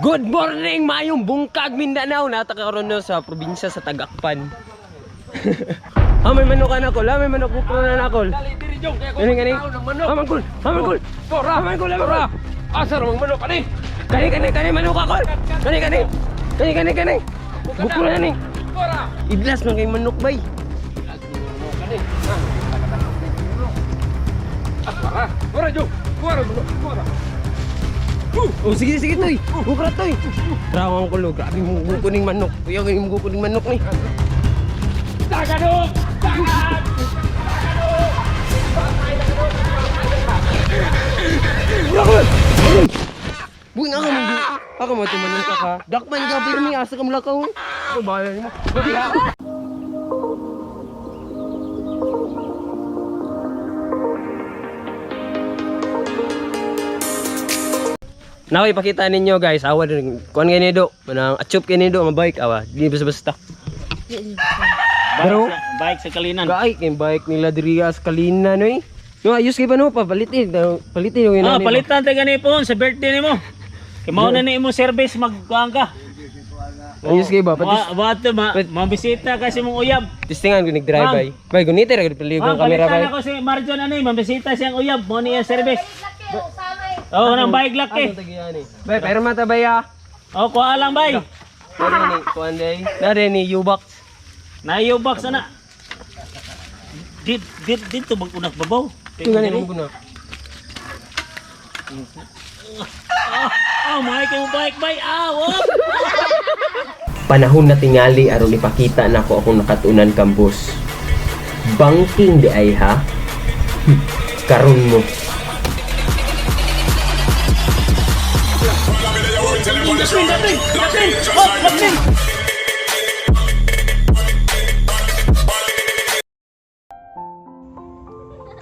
Good morning, maayong bungkag Mindanao. Nata karon no sa probinsya sa Tagakpan. Ah, may manok ka na kol. Ah, may manok ko na na kol. Gani gani. Ah, mangkol. Ah, mangkol. Ah, mangkol, ah, mangkol. Asa ra mang manok ani? Kani kani kani manok ka kol. Kani kani. Kani kani kani. Bukro na ni. Idlas man kay manok bay. Wara, wara jong. Wara manok, wara. Oh, sige sige toy. Bukra toy. Grabe ang kulo. Grabe mo kuning manok. Kuya kay mo kuning manok ni. Tagadog! Tagad! Buin ako mo. Ako mo tumanon ka ka. Dakman ka pirmi asa ka mulakaw. Ako bahala nimo. Now ipakita ninyo guys, awa din kuan kay nido, manang achup kay nido ang bike awa, di basta-basta. Pero Bike sa Kalinan. Gaay kay bike nila diri sa Kalina no eh. No ayos kay pa no palitin, palitin yung Ah, inani. palitan tayo gani po sa birthday nimo. Kay mao na ni imong service magkuan ka. Ayos kay ba? Pati Wa wa ma, mabisita ka sa imong uyab. testingan ko nag-drive bay. Bay gunite ra gud paligo Ma'am, ang kamera palitan bay. ako si Marjon ani, mabisita siyang uyab, mao ni iyang service. Oh, nang bike laki. Ano tagiyani? Bay perma ta bay ah. Oh, kuha lang bay. Nare ni kuan day. Nare ni U-box. Na box ana. Dit dit dito mag unak babaw. Ito gani mo guna. Oh, may kay mo bike bay. Ah, oh. Panahon na tingali aron ipakita nako akong nakatunan kambos. Banking di ay ha. Karon mo.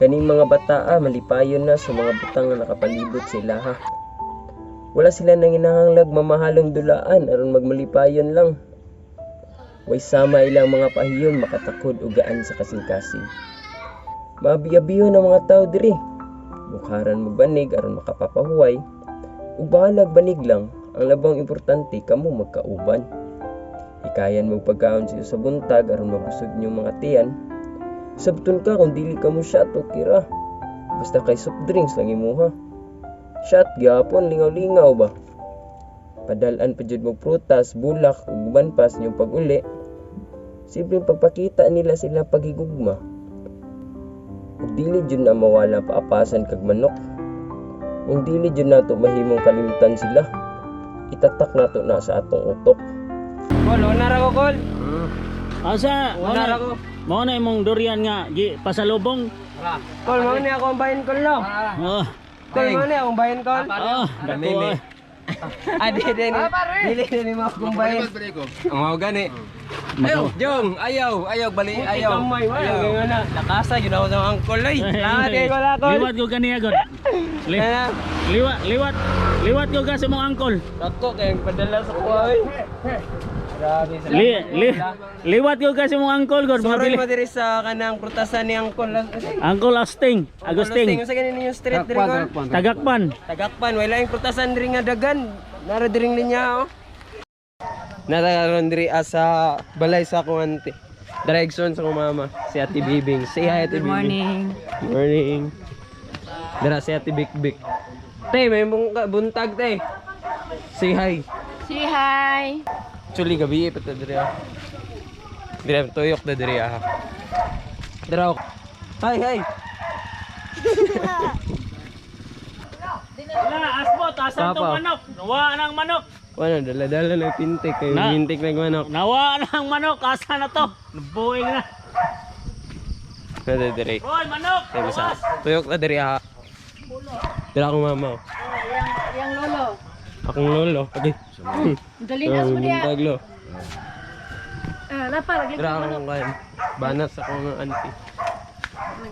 Kaning mga bataa malipayon na sa mga butang nga nakapalibot sa ilaha. Wala sila nanginahanglag mamahalong dulaan aron magmalipayon lang. Way sama ilang mga pahiyon makatakod og gaan sa kasing-kasing. Maabiabiyon ang mga tao diri. Mukharan mo banig aron makapapahuway. Ug bahalag banig lang, ang labang importante kamo magkauban. Ikayan mo pagkaon siyo sa buntag aron mabusog niyong mga tiyan. Sabton ka kung dili ka mo shot okay ra. Basta kay soft drinks lang imuha. Shot gyapon lingaw-lingaw ba. Padalan pa jud mo prutas, bulak ug uban pa sa inyong pag-uli. Simpleng pagpakita nila sila paghigugma. Ug dili jud na mawala paapasan kag manok. Ug dili jud nato mahimong kalimtan sila. Itatak nato na sa atong utok. Kol, una ra ko kol. Asa? Mao Una na ra ko. mao na imong durian nga gi pasalubong. Kol, mao ni ako ang bahin kol no. Oh. Kol, mao ni akong bahin kol. Ah, dako. ah. Ah, di di ni. Dili di mo akong bahin. Mao gani. Ayaw, Jong, ayaw, ayaw bali, ayaw. Kamay, wala nga na. Nakasa gyud ako sa angkol oy. Salamat kay kol ah, kol. Liwat ko ganiya god. Li Ano? liwat liwat liwat ko ka sa imong angkol. Dako kay padala sa kuha oy. Grabe sa Li, li, liwat ko ka sa imong angkol god mga Sorry pili. mo diri sa kanang prutasan ni Angkol. Angkol Austin, Agustin, Unsa ganin yung street diri kol? Tagakpan. Tagakpan, wala yung prutasan diri nga dagan. Nara diring linya oh. Nara diri sa balay sa akong auntie. Direction sa akong mama, si Ate Bibing. Say hi, Ate Good Bibing. morning. Morning. Dara si Ate Bik Bik. Te, may buntag te. Say hi. Say hi. Actually, gabi pa ta diri ah. Diri tuyok na diri ah. Dira ako. Hi, hi. Wala, asbot, asan Papa. tong manok? Nawa nang manok. Wala, dala-dala na pintik kay Na. pintik na manok. Nawa nang manok, asa na to? Nabuing na. Nada diri. Roy, manok! Tayo sa Gawas! tuyok na diri ah. Dira akong mama. oh. Yang lolo. Akong lolo. Okay. Dali na sa diya. Buntag lo. Ah, napa Dira akong kain. Banat sa akong auntie.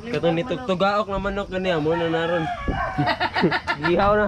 Katong ni tugtugaok na manok gani amo na naron. Gihaw na.